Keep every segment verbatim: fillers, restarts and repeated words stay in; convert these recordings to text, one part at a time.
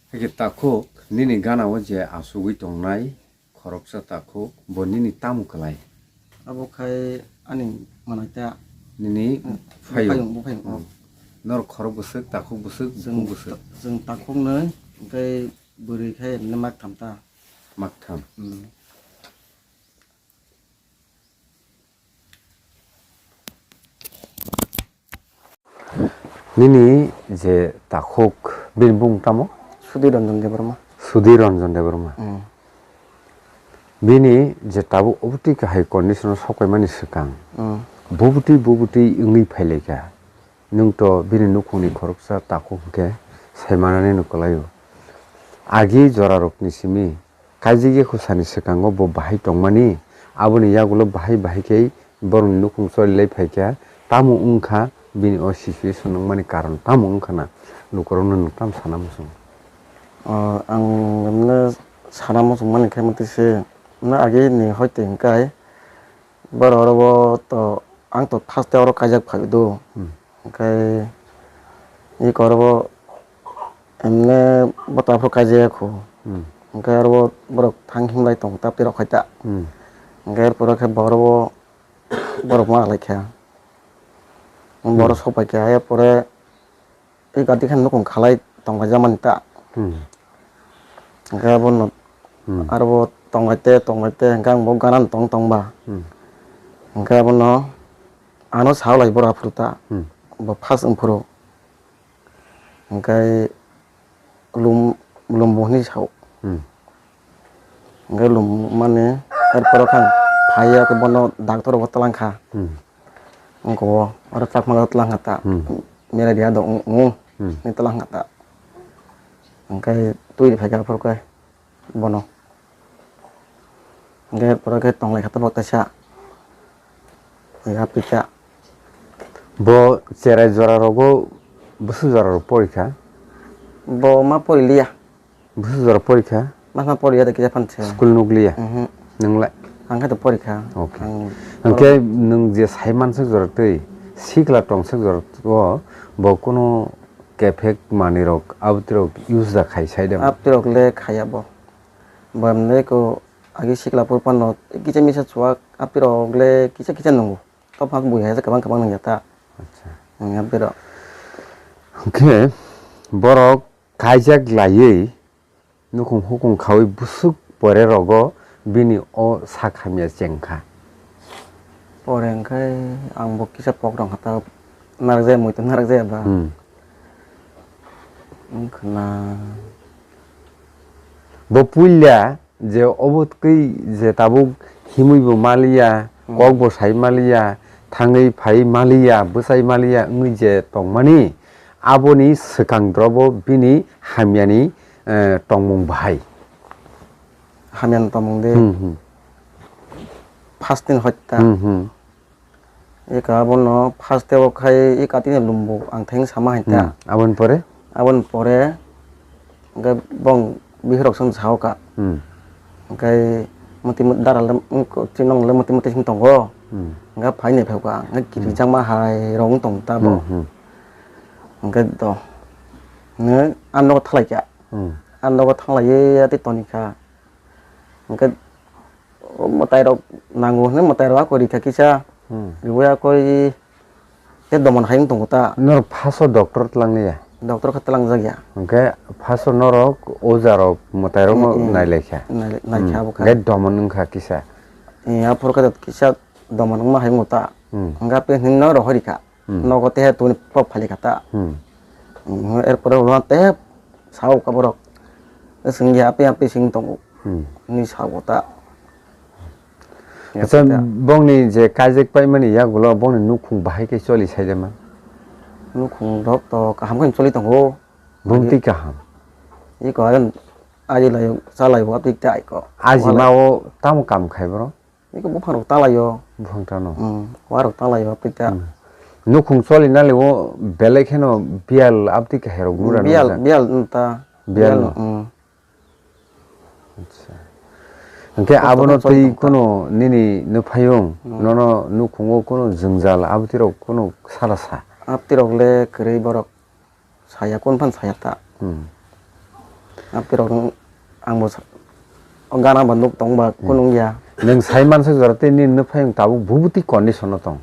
Hakhe takhuk nini gana o je achugwi tongnai khoroksa takhuk bo nini tamo kwlai? Abo khai ani manai ta. Nini phayung. Buphayung, buphayung, oh. Hmm. Norok khorok bwswk, takhuk bwswk, chwng buphung bwswk? Ta-, chwng takhuk nwi, hwnkhe bwrwi khai emne mak tham ta. Mak tham. Hmm. Nini je takhuk, bini bumung tamo? Sudhir Ranjan Debbarma. Sudhir Ranjan Debbarma. Mm. Bini je tabuk obotwi kahai condition o sok paimani swkang, mm, bobotwi bobotwi wngwi phailaikha. Nwng to bini nukhungni khoroksa takhuk hwnkhe saimanani no kwlaio. Agi jorarokni simi kaijak ya kho sani swkango bo bahai tongmani, aboni yagulo bahai bahai khe borokni nukhung choli lai phaikha. Tamo wngkha bini o situation wngmani karon tamo wngkha na? Lukurokno nwng tamo sana muchungo? O, ang emne sana muchungmani khe mwtwi se, na agi ni hoite hwnkhe borok oro bo to, ang to first o oro kaijak phai do. Hmm. Hwnkhe iko oro bo emne bota phuru kaijak ya kho. Hmm. Hwnkhe oro bo borok thang himlai tongo, taptwi rok khai ta. Hmm. Hwnkhe er pore khe bo oro bo borok ma lai kha. Borok, hmm, sok pai kha, er pore tei gati khe nukung khalai tonglaijak mani ta. Hmm. Hwnkhe abono, hmm, aro bo tonglai te, tonglai te, hwnkhe ang bo gana tong tong ba. Hmm. Hwnkhe abono ano sa lai bora phuru ta. Hmm. Bo first wng phuru. Hwnkhe lum-, lumbu hwnwi sao. Hmm. Hwnkhe lum mani, er pore khe ang phai ya khe bono doctor bo twlang kha. Hmm. Wngkha o, oro chakma twlang kha ta. Hmm. Malaria do wng-, wngo, hmm, hwnwi twlang kha ta. Hwnkhe twi rw phai kha phuru khe bono. Hwnkhe er pore khe tonglai kha ta bo kaisa. Hwnkhe hapkha. Bo cherai jora rogo bwswk jora rok pori kha? Bo ma pori liya. Bwswk jora pori kha? Masa poriya da kisa phan se. School nukliya? Mhm. Nwnglai? Ang khe to pori kha. Okay. Ang hwnkhe nwng je sai manswk jora twi sikla tongswk jora o bo kunu kefek manwi rok abotwi rok use da khai sai de? Abotwi rok le khaya bo. Bo emne ko agi sikla pur pano kisa misa chuwak abotwi rok le kisa kisa nungo. Tophak bui hai kwbang kwbang nungya ta. Acha. Nungya abotwi rok. Hwnkhe borok kaijak laiwi nukhung hukung khaui bwswk pore rogo bini o sak hamya chengkha. Pore hwnkhe ang bo kisa pok rong hata narak jaya, muitu narak jaya ba. Hmm. Wngkha na. Bo puila je obo twi je tabuk himwi bo maliya, hmm, kok bo sai maliya, thangwi phai maliya, bwsai maliya wngwi je tongmani, aboni swkang drobo bini hamyani, eh, tongmung bahai. Hamyani tongmung de. Hmm, hmm. First din hoita. Hmm, hmm. Eka abono first tebo khai eka tini lumbu ang theng sama hai ta. Hmm, aboni pore? Aboni pore hwnkhe bong bihirok song sao ka. Hmm. Hwnkhe muti mut dara le wngko chinong le muti muti sing tongo. Hmm. Hwnkhe phai nai phai ka hwnkhe, hmm, kirijak ma hai rong tong ta bo. Hmm, hmm. Hwnkhe to. Hwnkhe ang nogo thalai kha. Hmm. Ang nogo thanglai ye ati toni kha. Hwnkhe mwtai rok nango hwnwi mwtai rok ako rikha kisa. Hmm. Riwi akoi khe domon hai wng tongo ta. Norok first o doctor twlang liya? Doctor khe twlang jak ya. Hwnkhe first o norok oja rok mwtai rok no, hmm, hmm, nailai kha. Nai-, naikha. Hmm. Abo kha. Hwnkhe domon wngkha kisa. Eh, aphuru khe kisa domon wngma hai wng ta. Hmm. Hwnkhe ape hwnwi no rohor rikha. Hmm. Nogo tehe tuni pok phali kha ta. Hmm. Hmm, er pore ulo tehe sao ka borok. Swngya api api sing tongo. Hmm. Ni sao ta. Acha, ya, bongni je kaijak paimani yagulo bongni nukhung bahai khe choli sai de ma? Nukhung rok to kaham khe choli tongo. Bumtwi kaham. Iko ayon aji layo, cha layo, apik ta iko. Aji ma o tamo kam khai boro? Iko buphang rok ta layo. Buphang ta no? Hmm, wa rok ta layo, apik ta. Hmm. Nukhung choli nali o belai kheno biyal aptwi kahai rok nura nukjak. Biyal, biyal ta. Biyal no? Hmm. Acha. Hwnkhe kosto abono khe choli twi tong ta. Kuno nini nuphayung, hmm, nono nukhungo kuno jwngjal abtwi rok kuno sara sa? Abtwi rok le kwrwi borok. Saya, kunu phano saya ta. Hmm. Abtirok ang bo sa-, o gana bo nuk tong ba Hmm. kunu wngya. Nwng sai mansa jora tei nini nuphayung tabuk bubuti condition o tong.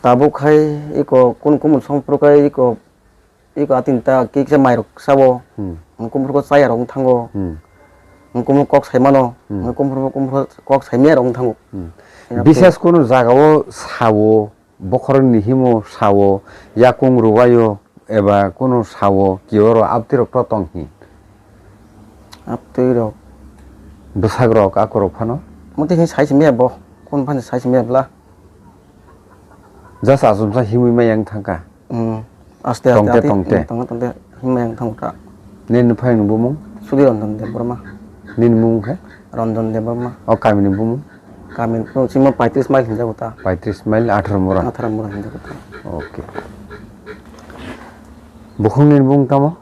Tabuk khai iko kunu kumun song phuru khai iko, iko atin ta kiksa mairok sabo. Hmm. Ang kumphuru ko chaya rok wng thango. Hmm. Ang kumphuru kok sai mano. Hmm. Ang kumphuru, kumphuru kok sai maya rok wng thango. Hmm. Ya, Bisas kunu jaga o sao. Bokhorokni himo sao, yakung rwbaio eba kunu sao, kioro abtirok to tong hi? Abtirok. Bwsakrok akorok phano? Muti khe sai simi bo, kun phani sai simi bla. Just achomsa himwi ma yang thangkha? Hmm. Aste aste Tongte, ati, tongte. hmm, tongte, tongte. Himma yang thang ta. Nini nuphayungni bumung? Sudhi Ranjan Debbarma. Nini bumung khe? Ranjan Debbarma. O kamini bumung? Kamini bumung sima paitris mile hinjago ta. Paitris mile, atharo mura? Atharo mura hinjago ta. Okay. Bukhung nini bumung tamo?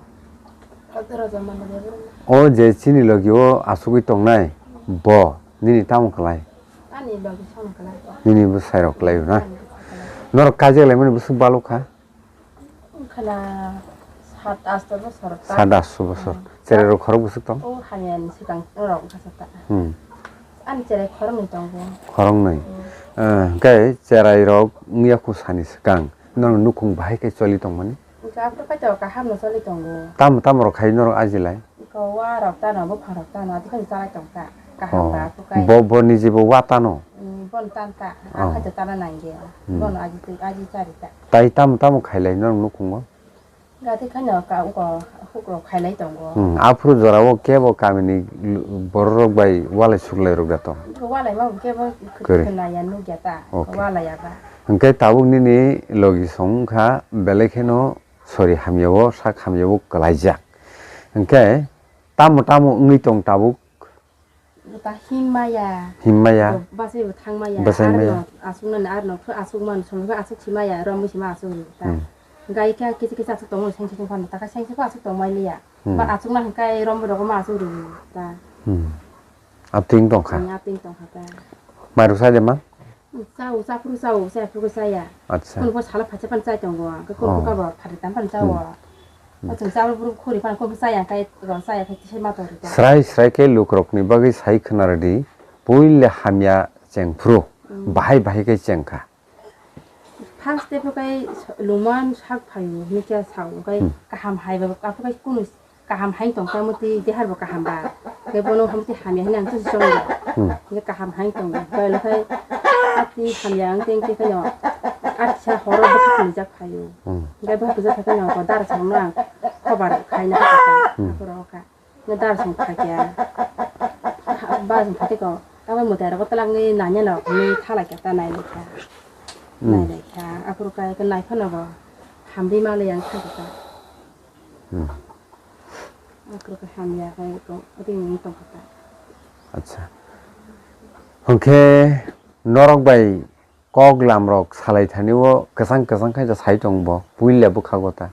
Raja Manu Debbarma. O je chini logi o asugwi tongnai, bo nini tamo kwlai? Ani logi sono kwlai. Nini bwsai rok kwlai na? Ani bwsai kwlai. Norok kaijak laimani bwswk baluk kha? Wngkhana sat asto bosor ta. Sat asto bosor. Hmm. Cherai rok khorok bwswk tong? O hamya ni swkang norok wngkha sa ta. Hmm. Ani cherai khoroknwi tongo. Khoroknwi. Hmm. Eh, hwnkhe cherai rok wngya khu sani swkang norok nukhung bahai khe choli tongmani? Wngkha abro kaitor kaham no choli tongo. Tamo tamo rok khai norok ajilai? Iko wa rok tano, buphang rok tano, ati khani chalai tong ta. Kaham Oh. ba, bukai. Bo, bo ni je bo wa tano? Mm, bon tan ta, Oh. akha je tana nangya. Hmm. Bon aji tu, aji chari ta. Tai tamo tamo khailai norok nukhungo? Gati khani ka, uko, huk rok khailai tongo. Hmm, aphuru jora o kebo kamini lu-, borok rok bai walai suklai rok da tong? Iko walai ma kebo Kwrwi. khwtwkhe naya nukya ta, Okay. walai ya ba. Hwnkhe tabuk nini logi song wngkha belai kheno sori hamya o, sak hamya o kwlaijak. Hwnkhe tamo tamo wngwi tong tabuk? Buta himmaya. Himmaya. Basai bo thangmaya. Basai maya. Arno aswk nani arno aswk man songkhe aswk simaya romwi sima aswk rw ta. Hmm. Gai khe kisa kisa aswk tongmani sengsi sengsi phano ta khe sengsi pho aswk tongmai liya. Hmm. Ba aswk na hwnkhe romwi rok ma aswk rw ta. Hmm. Apting tongkha. Hmm, apting tongkha ta. Mairok sa de ma? Chao, chaphuru chao, chaphuru chaya. Acha. Kunu bo salo phaisa phano chai tongo, kunu Oh. bo kabo phari tam phano chao. Hmm. Achung chao buru khuri phano kunu chaya, kai ro chaya, kai tisai ma tongo. Srai srai khe lukrokni bagwi sai khna rwdi, puila hamya chengphuru, Hmm. bahai bahai khe chengkha. First step kai lungman sak phaio, hinwi khe sao, kai Hmm. kaham hai ba, aphuru kai kunu kaham hai tong kha, motwi dehar bo kaham ba. Khe bono motwi hamya hinwi ang chukchi chongo. Hmm. Hingkhe kaham hai tong kha. Khe hingkhe ati hamya ang teng teng khe no. Ati sa horo bwkha twijak phaio. Hmm. Hingkhe bwkha twijak phaikhe no dara songno ang khobar khaina kha. Hmm. Aphuru kha. Hingkhe dara song phaikha. Dara song phaikhe ko. Abo mwtai rogo twlangwi nanya no hwnwi thalai kha ta nai lai kha. Hmm. Nai lai kha. Aphuru khe nai phano bo hambi ma le ang thang kha. Hmm. Aphuru khe hamya khe ko, ring wng tong kha ta. Acha. Hwnkhe norok bai kok lam rok salai thani o kwchang kwchang khe sai tong bo, puila bwkhago ta.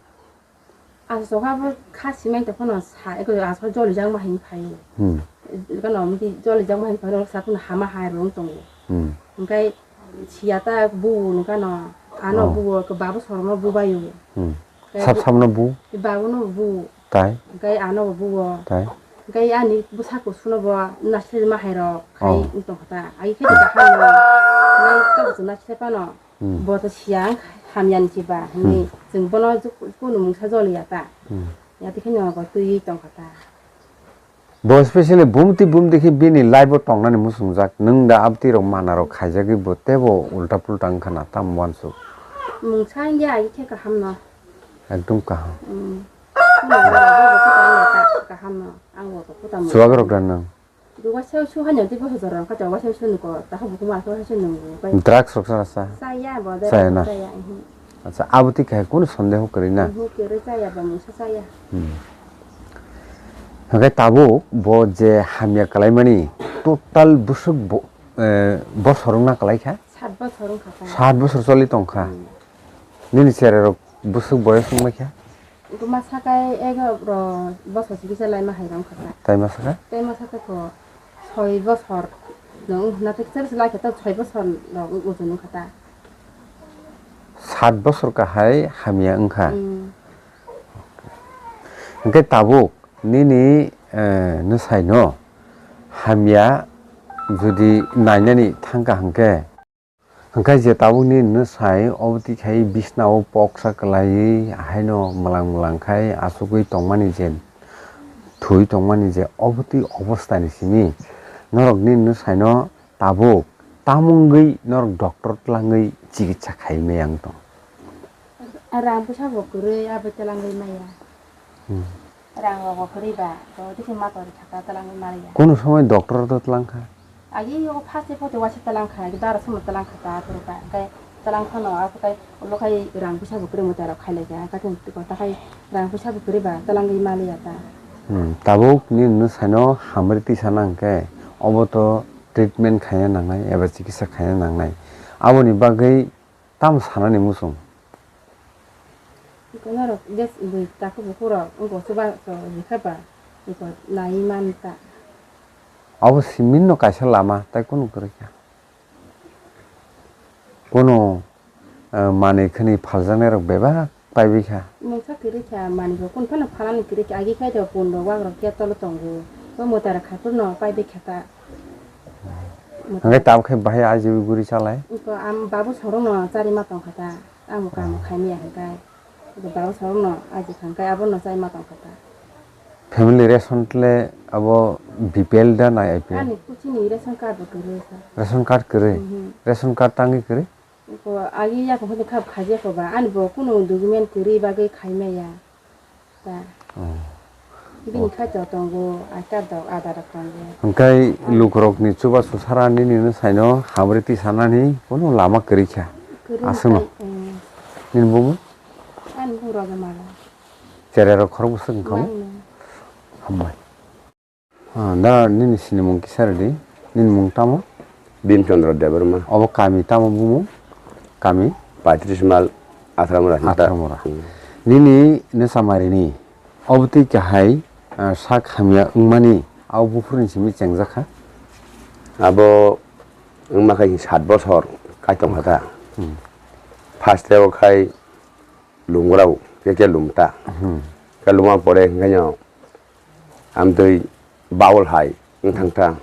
Acha chokha bo kha simai tong phano sa, eko acha joli jang ma hin phai. Hmm. Gano mudi joli jang ma hin phai, sa phano hama hai rung tongo. Hmm. Hwnkhe siya ta bu nung gano, ano Oh. bu, babu sorono bu bayo. Hmm. Tei Sab bu-, samno bu? Babuno bu. Tai? Tei ano bo buo. Tai? Tei ani bwsa kusuno bo naisle mahairok khai Oh. wng tongkha ta. Ai khe kaham no. Tei tabuk naisle phano Hmm. bo to siya wng hamya ni se ba hinwi Hmm. chwng bono juk-, kunu mungsa joliya ta. Hmm. Yati kheno bo twiwi tongkha ta. Bo specially bumti bumti khe bini life o tongnani muchungjak, nwng da abti rok mana rok khaijagwi bo tebo ulta pulta wngkha na, tamo uansuk? Mungsa wngya ai khe kaham no. Ekdom kaham. Mm. Kaham no, ang bo to puta mo. Chuwak rok da nwng? Duga seu su hanya di bo hojor rok kha, duga seu su nuko, ta hobo kuma so su nungo. Drugs rok sa sa? Saya bo, Saya na? Saya, mhm. Acha, abo twi khe kunu sondeho kwrwi na? Mhm, kwrwi chaya ba mungsa chaya. Hmm. Hwnkhe tabuk bo je hamya kalaimani total bwswk bo, eh, bosor wngna kalaikha? Sat bosor wngkha ta. Sat bosor choli tongkha. Hmm. Nini cherai rok bwswk boyos wnglaikha? Iko masa khe egaro bosor se kisa laima hai wngkha ta. Tai masa khe? Tai masa khe ko soi bosor no wngkha ta, soi bosor no ojon wngkha ta. Sat bosor kahai hamya wngkha. Hmm. Hwnkhe tabuk Nini, eh, nwsaino hamya jodi nainani thangkha hwnkhe, hwnkhe je tabukni nwsai obo twi khai bisnao poksa kwlaiwi ahaino mwlang mwlang khai achugwi tongmani je thwi tongmani je obo twi obostani simi norokni nwsaino tabuk tamungwi norok doctor twlangwi chikitsa khai maya wng tong. Rang bwsa bo kwrwi abo twlangwi maya. Hmm. Rang rok bo kwrwi ba, bo tei khe ma tori thaka twlangwi maliya. Kono somoi doctor to twlang kha? Agi yogo first day photo waisa twlang kha, agi dara sono twlang kha ta, aphuru ka, kai twlang phano, aphuru kai ulo kai rang bwsa bo kwrwi mwtai rok khai lai kha, kating tiko ta khai rang bwsa bo kwrwi ba twlangwi maliya ta. Hmm, tabuk nini nwsaino hamri tisa nang khe, obo to treatment khaina nangnai eba chikitsa khaina nangnai. Aboni bagwi tamo sanani muchung? Iko norok gas bwi takhuk bukhuk rok wngkha chubachu rikha ba iko naiwi man ta. Abo simin no kaisa lama tai kunu kwrwi kha. Kunu, eh, manwi khwnwi phaljaknai rok bebak paibai kha. Mungsa kwrwi kha manwi bo kunu phano phalani kwrwi kha agi khai do pun rok wak rok khe tolo tongo. Bo mwtai rok khai phuru no paibai kha ta. Hwnkhe tabuk khe bahai ajiwi guri chalai? Iko am babu sorokno charima tongkha ta, ang bo kamo khaimaya hwnkhe. Iko babu sorokno aji kha hwnkhe abono chaima tongkha ta. Family ration le abo B P L da na A P L? Ani kuchini ration card bo kwrwi kha. Ration card kwrwi? Mhm. Ration card tangwi kwrwi? Iko agi yakung hwnwi kha khaijak kho ba, ani bo kunu document kwrwi bagwi khaimaya. Ta. Oh. Bini khaito tongo, aita dok, ada rok tongo. Hwnkhe lukurokni chubachu sara nini no saino hamri tisanani kunu lama kwrwi kha. Kwrwi aswkno. Khai, eh. Nini bumung? Ani bumung Rojamala. Chererok khorok bwswk wngkha mo? Mangno. Hambai. Ah, da nini sinimung kisa rwdi. Nini mung tamo? Bhim Chandra Debbarma. Obo kami tamo bumung? Kami? Paitris mal Athramura hinta. Athramura. Hmm. Nini nwsamarini obo twi kahai, ah, sak hamya wngmani abo buphuruni simi chengjakha? Abo wngma khai sat bosor kai tongkha ta. Hmm. First o khai lumgrao, khe khe lumta. Hmm. Khe luma pore hwnkhe no amtwi baul hai wng thang ta.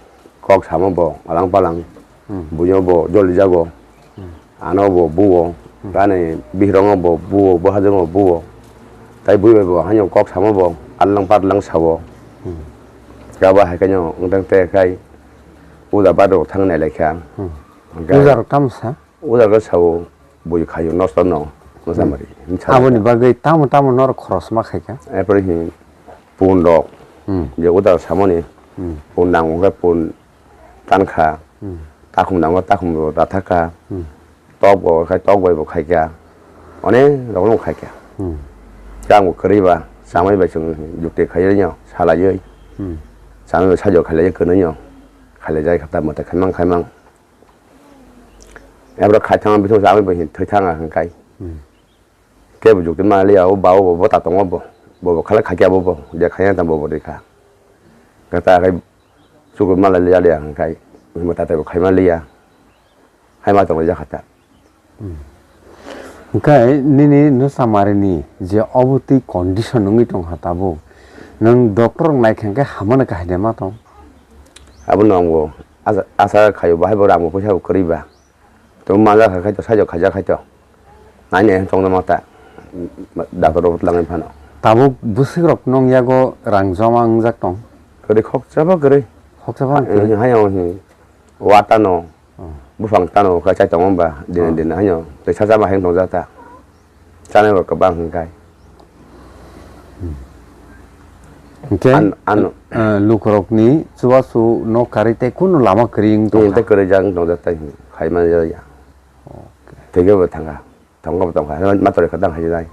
Kok samo bo alang palang. Hmm. Buino bo joli jago. Hmm. Ano bo buo. Hmm. Bani bihrongo bo buo, bwhajongo buo. Tai bui bai bo haino kok samo bo alang patlang sao. Hmm. Khe abo hai khe no wng thang te khai uda badrok thang nai lai kha. Hmm. Hwnkhe uda rok tamo sa? Uda rok sao. Bui khaio nosto no, hmm, mosamari. Aboni bagwi tamo tamo norok khoros ma khaikha? Erpore hi pun rok, hmm, je uda samani, hmm, pun nango khe pun tankha, hmm, takhum nango takhum rok rathakha, hmm, tok bo khai tok bai bo khaikha, onek rok no khaikha. Hmm. Khe ang bo kwrwi ba, chamai bai chwng jukti khaiwi no salaiwi, hmm, chamai bai sajok khailaiwi kwnwi no, khailai jai kha ta mwtai khaimang khaimang. Ebro khai thangma bising sa, ami bo hin thwi thanga hwn kai. Hmm. Kebo jukti ma liya, o ba o bo bota tongo bo. Bo bo khala khai kya bo bo. Je khai ta bo bo de kha. Kata khai suku ma liya liya hwn kai. Mo ta ta bo khai ma liya. Hai ma tongo ja khata. Hmm. Hwnkhe nini nwsamarini je obo twi condition wngwi tongkha tabuk, nwng doctor rok naikha hwnkhe hamano kahai de ma tong? Abono ang bo asa, asa khaio, bahai bo rang bo poisa bo kwrwi ba. Tong manja kha khai to, sajok khaijak khai to. Nai nai tongna ma ta, doctor rok twlangwi phano. Tabuk bwswk rok nong yago rang joma wngjak tong? Kwrwi khoksa ba kwrwi. Khoksa ba kwrwi? Hai, hai, hai, wata no. Oh. Buphang tano kha chai tongo ba, dine, oh, dine haino tei sacha ma heng tongjak ta. Chanai bo kwbang hwn kai. Hmm. Hwnkhe, an, ano, eh, lukurokni chubachu no karwi tei kunu lama kwrwi wng tongkha? Tei kwrwi jak wng tongjak tai, khai man ya ya. Okay. Tei khe bo thangkha, thangkha bo tongkha, ma toroi kha dang hai nai.